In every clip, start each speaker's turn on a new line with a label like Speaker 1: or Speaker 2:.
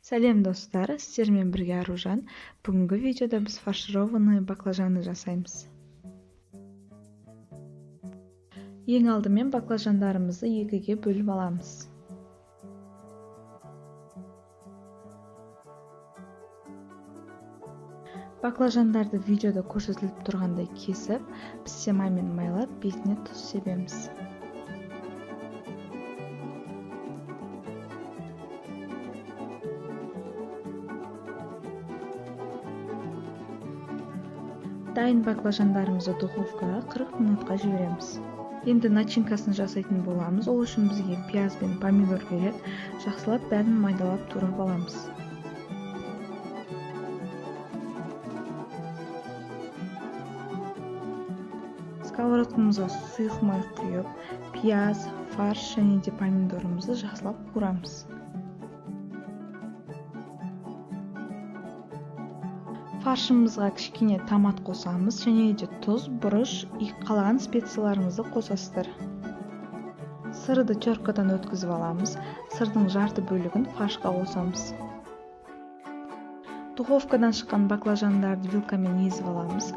Speaker 1: Сәлем достар, сіздермен бірге Аружан. Бүгінгі видеода біз фаршированный баклажаны жасаймыз. Ең алдымен баклажандарымызды екіге бөліп аламыз. Баклажандарды видеода көрсетіліп тұрғандай кесіп, пісте маймен майлап, бетіне тұз себеміз. Дайын баклажандарымызды духовкаға 40 минутқа жібереміз. Енді начинкасын жасайтын боламыз. Ол үшін бізге пияз бен помидор керек. Жақсылап бәрін майдалап турап аламыз. Сковородкамызға сұйық май құйып, пияз, фарш және де помидорымызды жақсылап қуырамыз. Фаршымызға кішкене томат қосамыз және де тұз, бұрыш, қалаған специяларыңызды қосасыздар. Сырды теркадан өткізіп аламыз. Сырдың жарты бөлігін фаршқа қосамыз. Духовкадан шыққан баклажандарды вилкамен езіп аламыз.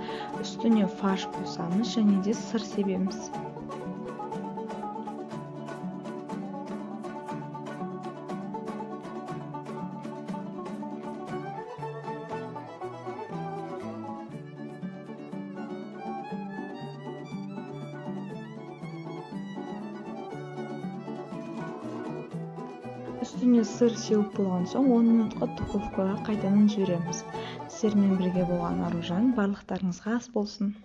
Speaker 1: Үстіне фарш қосамыз және де сыр себеміз. Үстіне сыр сеуіп болған соң 10 минутқа духовкаға қайтадан жібереміз. Сіздермен бірге болған Аружан, барлықтарыңызға ас болсын.